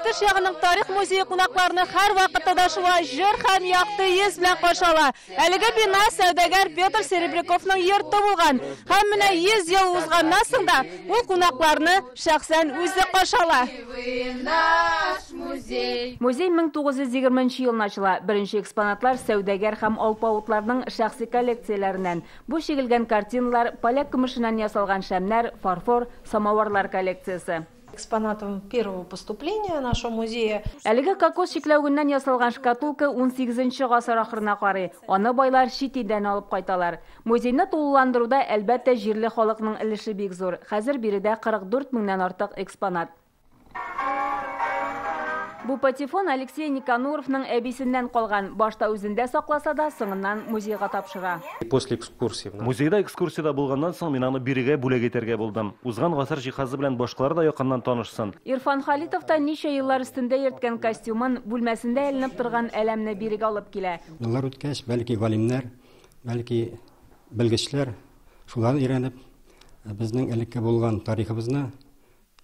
Тәтеш ягының тарих музее кунакларны һәрвакытта да шулай җыр һәм якты йөз белән каршы ала. Әлеге бина сәүдәгәр Петр Серебряковның йорты булган. Һәм менә 100 ел узганнан соң да ул кунакларны шәхсән үзе каршы ала. Музей 1920 елны ачыла. Беренче экспонатлар сәүдәгәр һәм алпавытларның шәхси коллекцияләреннән. Бу чигелгән картиналар, поляк көмешеннән ясалган шәмнәр, фарфор, самоварлар коллекциясе. Экспонатом первого поступления нашего музея. Әлеге кокос чикләвегеннән ясалган шкатулка 18 гасыр ахырына карый. Аны байлар чит илдән алып кайталар. Музейны тулыландыруда, әлбәттә, җирле халыкның өлеше бик зур. Хәзер биредә 44 меңнән артык экспонат. Бу патефон Алексей Никаноровның әбисеннән калган. Башта үзендә сакласа да, соңыннан музейга тапшыра. После экскурсии. Музейда экскурсиядә булганнан соң мин аны бирегә бүләк итәргә булдым. Узган гасыр җиһазы белән башкалар да якыннан танышсын. Ирфан Халитов та ничә еллар өстендә йөрткән костюмын, бүлмәсендә эленеп торган әләмне бирегә алып килә. Еллар үткәч, бәлки галимнәр, бәлки белгечләр шуларны өйрәнеп, безнең элекке булган тарихыбызны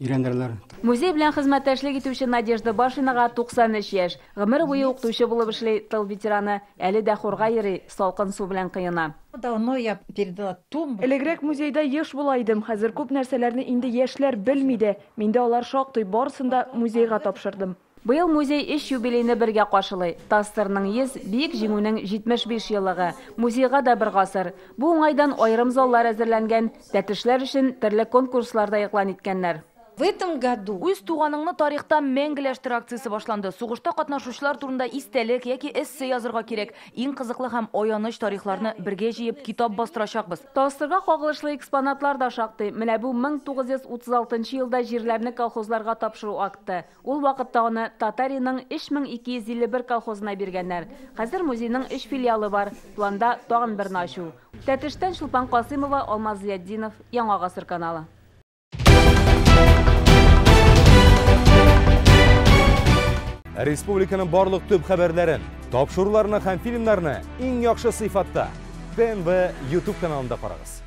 өйрәнерләр. Музей белән хезмәттәшлек итүче Надежда Башинага 93 яшь. Гомер буе укытучы булып эшли, тыл ветераны. Әле дә хорга йөри, салкын су белән кыена. Давно я передала тумбу. Элегрәк музейда еш була идем. Хәзер күп нәрсәләрне инде яшьләр белми дә. Миндә алар шактый, барысын да музейга тапшырдым. Быел музей өч юбилейны бергә каршылый. ТАССРның 100, Бөек Җиңүнең 75 еллыгы. Музейга да бер гасыр. Бу уңайдан аерым заллар әзерләнгән. Тәтешләр өчен төрле конкурслар да игълан иткәннәр. В этом году Үз туганыңны тарихта мәңгеләштер акциясе башланды. Сугышта катнашучылар турында истәлек яки эссе язырга кирәк. Иң кызыклы һәм аяныч тарихларны бергә җыеп китап бастырачакбыз. ТАССРга кагылышлы экспонатлар да шактый. Менә бу 1936 елда җирләрне колхозларга тапшыру акты. Ул вакытта аны Татариның 3251 колхозына биргәннәр. Хәзер музейның 3 филиалы бар. Планда тагын берне ачу. Тәтештән Чулпан Касыймова, Алмаз Зиятдинов, Яңа Гасыр каналы. Республиканың барлык төп хәбәрләрен, тапшыруларны һәм фильмнарны иң яхшы сыйфатта ТНВ YouTube каналында карагыз.